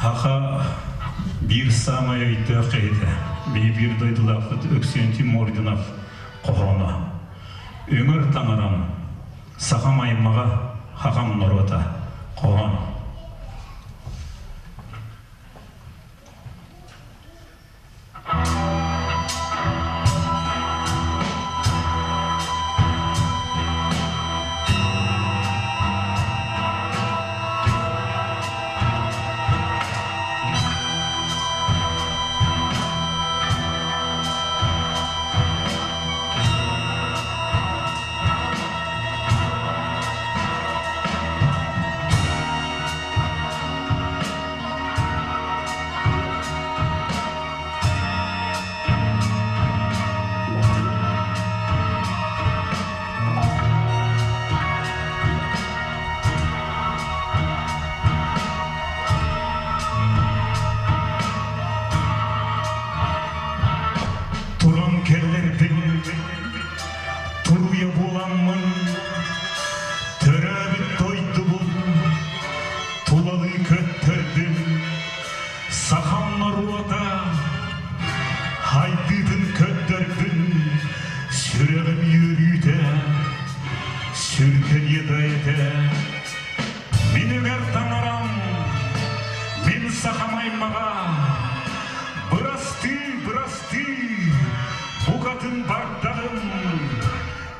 Саха биир саамай өйдөөх киһитэ, биһи биир дойдулаахпыт Өксүөнтий Мординов хоһооно. Үҥэр таҥарам, сахам аймаҕа, хахам норуота. Хоһоон. Туран кэллэрбин туруйа буоламмын төрөөбүт дойдубун тулалыы көттөрдүм сахам норуота хайдыытын көрдөрбүн сүрэҕим үөрүүтэ сүргэниэ да этэ мин үгэр таҥарам мин сахам аймаҕа бырастыы бырастыы букатын бардаҕым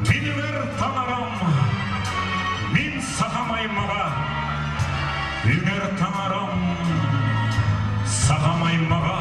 мин үгэр таҥарам мин сахам аймаҕа үгэр таҥарам сахам аймаҕа.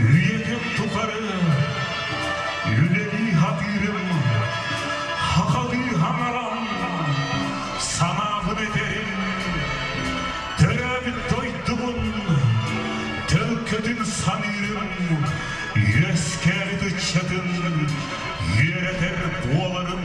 Үйэтин тухары үлэлии сатыырым, хахалыы хаҥаран санаабын этэрим, төрөөбүт дойдубун төлкөтүн саныырым, үөскээбит ыччатын үөрэтэр буоларым.